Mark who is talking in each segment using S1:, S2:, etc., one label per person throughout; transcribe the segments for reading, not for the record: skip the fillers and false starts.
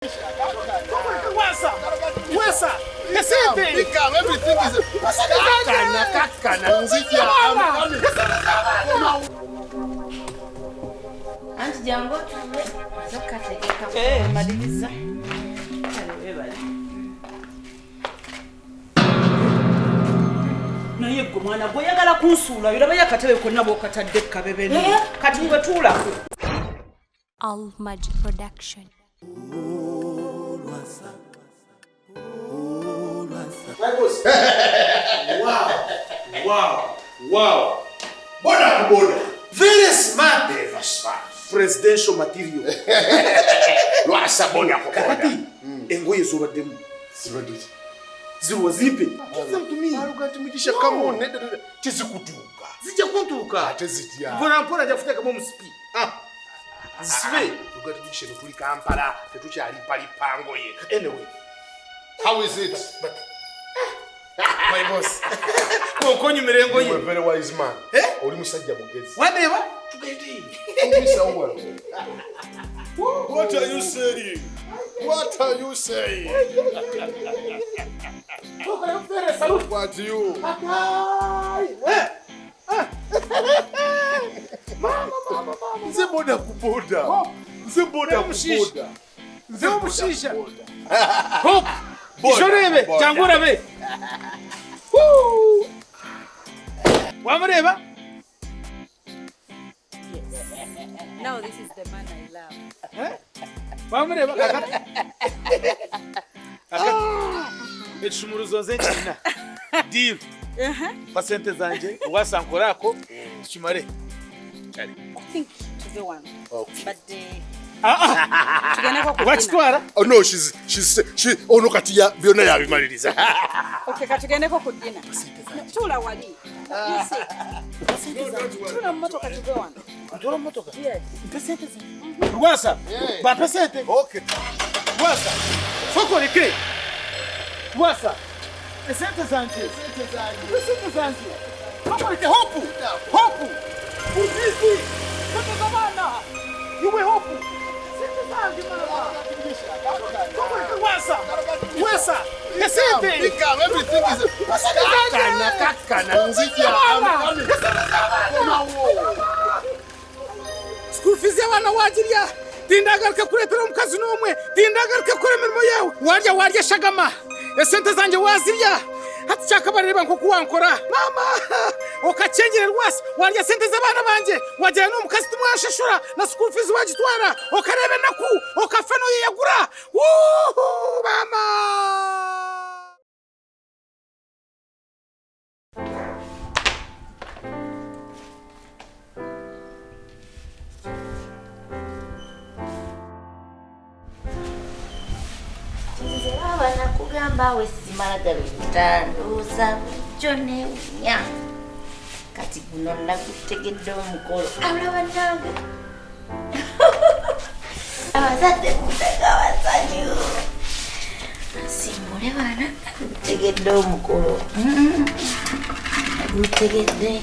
S1: Wasa! Wasa! Esente!
S2: Everything is kakana kakana nzija.
S3: Anti jangu otule zokategeka.
S4: Maliriza. Kale weebale. Naye gwe mwana gw'oyagala kunsuula olabayo akatebe konna bw'okatadde kabebene. Kati gwe tuulako.
S5: Al Maj Production.
S1: Wow, wow, wow.
S2: Boda kuboda.
S1: Very smart. Very smart. Presidential material.
S2: Lwasa boda kuboda.
S1: Kakati, engoye zobaddemu.
S2: Zibadde.
S1: Zirwa zipe. Give them to me.
S2: Arugati Mugisha, come on. Tizikutuuka.
S1: Zijja kuntuuka.
S2: Ate zitya.
S1: Mpola mpola ajja kuteekamu omusipi.
S2: Ah.
S1: Zisibe.
S2: Arugati Mugisha, tuli Kampala, tetukyali mpalipa ngoye.
S1: Anyway.
S2: How is it?
S1: But my boss. Konkonyumira engoye.
S2: You are a very wise man.
S1: Eh?
S2: Oli musajja mugezi.
S1: Wandeeba? Tugende.
S2: What are you saying? What are you saying? What do you?
S1: Mama, mama.
S2: Nze boda kuboda. Nze boda kuboda.
S1: Nze omushisha. Hop. Ishorebe, jangu orabe. Wamureba?
S4: Now this is the man I love.
S1: Eh? Wamureba kakati. Kakati. Ekishumuruzo nze nkirina. Deal. Pasente zanje wasankorako tukimare.
S4: I think to the one.
S2: Okay.
S4: But the
S1: Wakitwara?
S2: Oh no, she ono kati ya byonna yabimaliriza.
S4: Okay, katugendeko ku dinner. Tuula wali. You see. Tuula mu motoka tuve wano.
S1: Tuula mu motoka?
S4: Yes.
S1: Mpe sente zange. Lwasa. Bampe sente.
S2: Okay.
S1: Lwasa. Sokoleke. Lwasa. Esente zange. Esente zange. Esente zange. Sokoleke hopu. Hopu. Uzizi. Sente z'abaana. Iwe hopu. Sente zange mama. Sokoleke Lwasa. Lwasa. Esente.
S2: Everything is kakana kakana nzija.
S1: School fees y'abaana wagirya. Tindagaruka kureetera omukazi n'omwe. Tindagaruka kukora emirimo yawe. Warya warya shagama. Esente zange wazirya. Hati kyakabareba nk'oku wankora. Mama! Okakyengere Lwasa. Warya sente z'abaana bangye. Wagira n'omukazi timwashashura. Na school fees wagitwara. Okareba enaku. Okafa n'oyeyagura. Wuuhu! Mama!
S3: Nakugamba we simala gabita ndowooza bulijjo neewunya. Kati guno nagutegedde omukolo. Abula bannange. Abazadde mutega abasanyu. Nsiimule baana nagutegedde omukolo. Nagutegedde.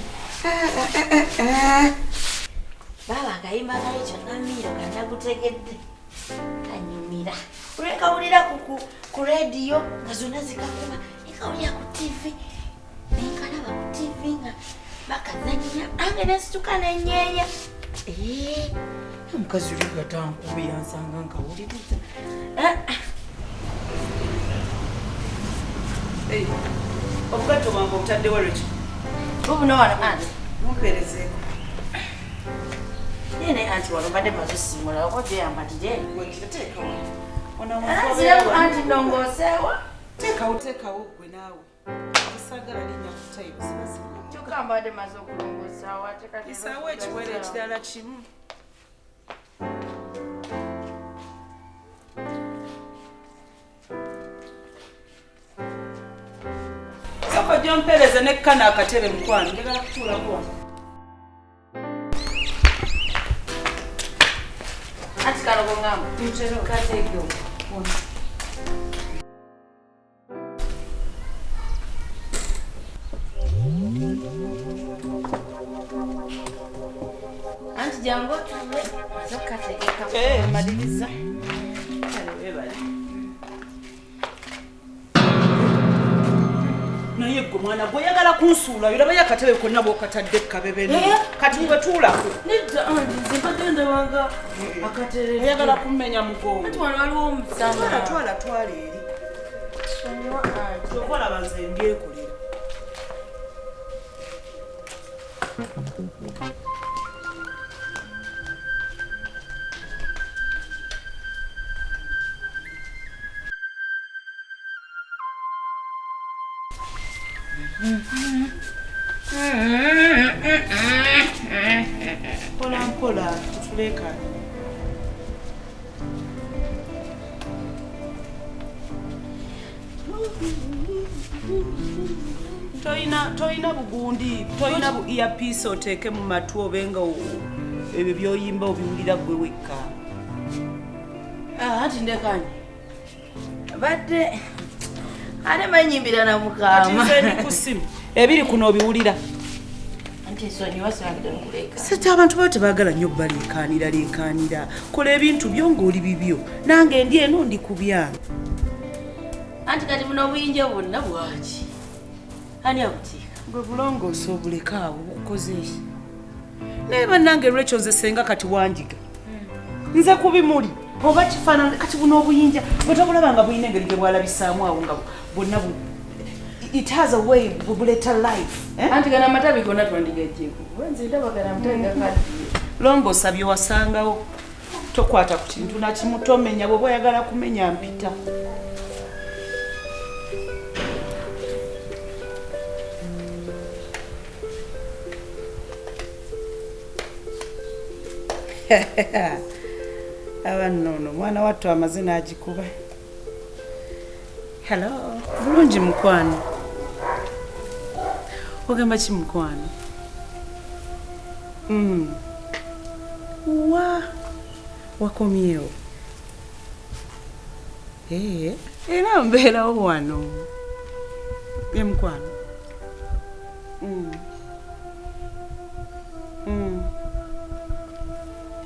S3: Baaba akayimba kali kyonna kanagutegedde. Kanyumira. Olwekawulira ku radio nga zonna zikakuba, nekawulira ku TV, nenkalaba ku TV nga bakazannya, ange nesituka nenyeenya. Omukazi oli gatankuba yansanga nkawuliriza.
S4: Obugatto bwange obutaddewo lweki?
S3: Bubuno wano anti.
S4: Mumpeerezeeko.
S3: Naye anti wano mbadde maze osimula oba ogyeyambalire.
S4: Teekawo.
S3: Nziramu anti nnongooseewa.
S4: Teekawo teekawo ggwe naawe. Tesaagala linnya ku tayimu ziba zirina.
S3: Kyokka mbadde maze okulongoosa ate kati.
S4: Isaawo ekiwero ekirala kimu. Sooka ojje ompeereze ne kano akatebe mukwano, njagala kutuulako wano.
S3: Anti kano k'ongamba?
S4: Ntera kateeke wano.
S3: Anti jangu otule zokategeka.
S4: Maliriza. Kale weebale. Naye gwe mwana gwe oyagala kunsuula olabayo akatebe konna bw'okatadde kabebe kati gwe tuulako.
S3: Nedda anti nze mbadde ndabanga akaterere.
S4: Oyagala kummenya mugongo.
S3: Anti wano waliwo omusana.
S4: Twala twala eri. Kyova olaba nze mbyekolera. Mpola mpola tutuleekaane. Toyina bugundi, toyina bu earpiece oteeke mu matu obe nga ebyo by'oyimba obiwulira ggwe wekka.
S3: Anti ndekanye. Badde ate manyimbira na mukama.
S4: Kati nze ndi ku ssimu. Ebiri kuno obiwulira.
S3: Anti nsonyiwa siragidde nkuleka.
S4: Sete abantu baba tebaagala nnyo baleekaanira leekaanira. Kola ebintu byo ng'oli bibyo. Nange ndi eno ndi ku byange.
S3: Anti kati buno obuyinja bwonna bwaki? Ani abutiika?
S4: Gwe bulongoosa obuleka awo bukukoze ki? Naye bannange Rachel nze senga kati wanjiga. Nze ku bimuli oba kifaanana kati buno obuyinja bwe tobulaba nga bulina engeri gye bwalabisaamu awo nga bwonna it has a way buleeta life.
S3: Anti gano amatabi gonna twandigaggyeko. Kuba nze ndaba gano amatabi gakaddiye.
S4: Longoosa bye wasangawo. Tokwata ku kintu na kimu tomenya bw'oba oyagala kumenya mpita. Aba nno omwana wattu amaze n'agikuba. Hello, bulungi mukwano. Ogamba ki mukwano? Wa wakomyewo. Era mbeerawo wano. Ye mukwano.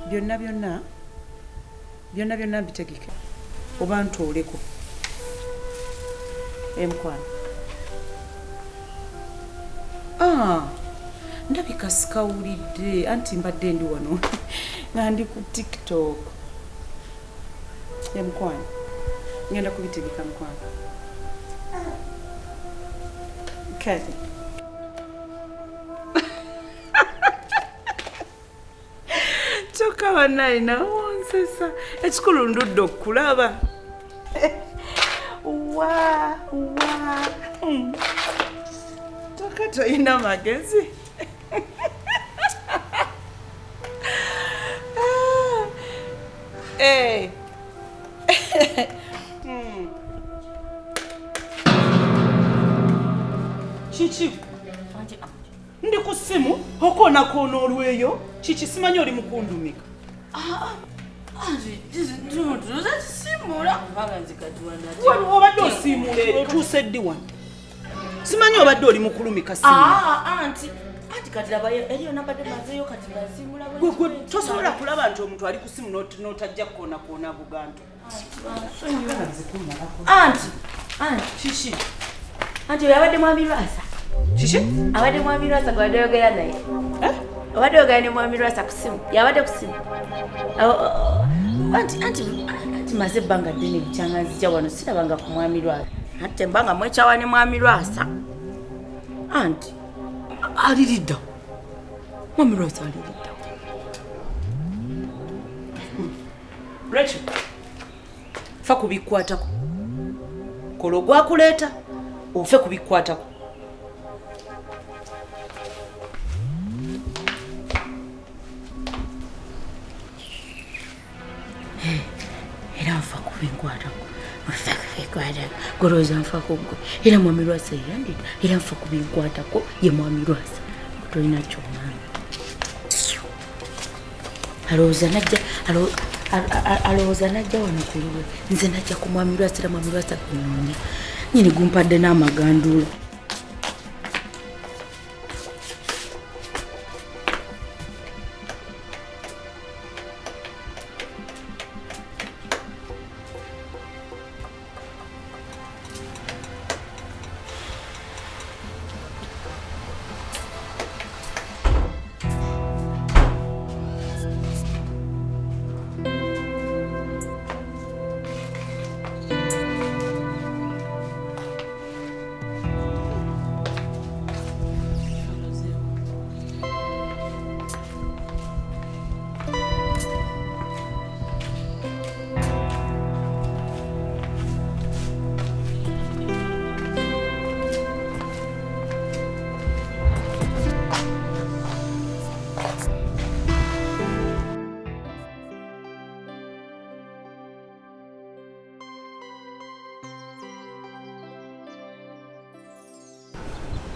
S4: Byonna byonna byonna byonna mbitegeke oba ntooleko. Emukwano. Ndabika sikawulidde anti mbadde ndi wano nga ndi ku TikTok. Emukwano. Ngenda kubitegeka mukwano. Kale. Kyokka bannaye nawonsesa ekikulu ndudde okukulaba. Wa wa. Kyokka toyina magezi. Kiki? Ndi ku ssimu okoonakoona olweyo. Kiki simanyi oli mukundumika. Obadde osiimuula eri otuuse ddi wano? Simanyi obadde oli mukulumika simu. Gwe tosobola kulaba nti omuntu ali ku ssimu n'otajja kukoonakoona buganto.
S3: Anti kiki? Anti oyo abadde mwami Lwasa.
S4: Kiki?
S3: Abadde mwami Lwasa gwe oyogera naye. Obadde oyogera ne mwami Lwasa ku ssimu. Yabadde ku ssimu. Anti maze ebbanga ddene bukyanga nzija wano sirabanga ku mwami Lwasa. Ate mbanga mwekyawa ne mwami Lwasa. Anti aliridda. Mwami Lwasa aliridda.
S4: Rachel, fa kubikwatako. Kola ogwakuleeta ofe kubikwatako.
S3: Era nfa kubinkwatako. Nfa kubinkwatako. Golowooza nfa ku ggwe. Era mwami Lwasa yeyandidde. Era nfa kubinkwatako ye mwami Lwasa. Tolina ky'oŋŋamba. Alowooza najja wano ku lulwe. Nze najja ku mwami Lwasa era mwami Lwasa gunoonya. Nnyini gumpadde n'amaganduula.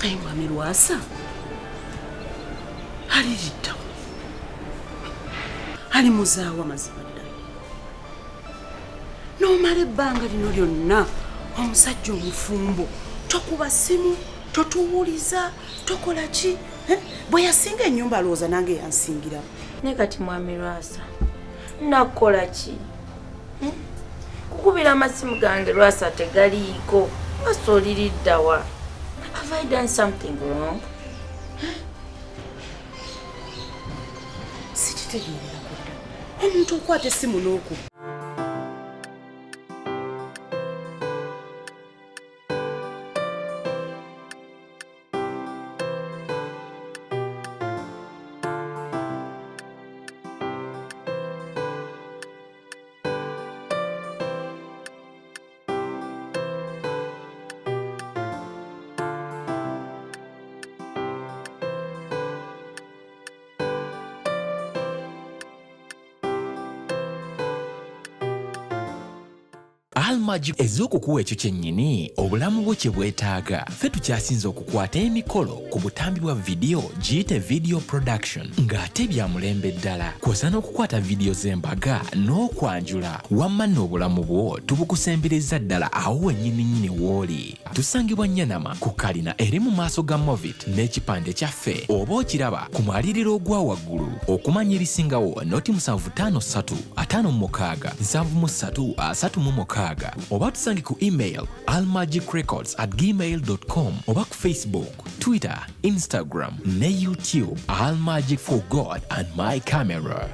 S4: Naye mwami Lwasa aliriddawo, ali muzaawa mazima ddala. N'omala ebbanga lino lyonna omusajja omufumbo tokuba ssimu, totuwuliza, tokola ki? Bwe yasinga ennyumba alowooza nange yansingiramu.
S3: Naye kati mwami Lwasa nakukola ki? Kukubira amasimu gange Lwasa tegaliiko. Lwasa oliriddawa? Have I done something wrong?
S4: Sikitegeererako ddala. Omuntu okwata essimu n'okuba.
S6: Almagi ez'okukuwa ekyo kyennyini obulamu bwo kye bwetaaga. Ffe tukyasinze okukwata emikolo ku butambi bwa vidiyo, giyite video production, ng'ate bya mulembe ddala, kwosa n'okukwata vidiyo z'embaga n'okwanjula. Wamma nno obulamu bwo tubukusembereza ddala awo wennyini nnyini w'oli. Tusangibwa Nyanama ku kalina eri mu maaso ga Movit n'ekipande kyaffe oba okiraba ku mwaliriro ogwa waggulu. Okumanya ebisingawo noti 753 56 73 36 oba tusange ku email almagicrecords@gmail.com oba ku Facebook, Twitter, Instagram ne YouTube. Almagic for God and my camera.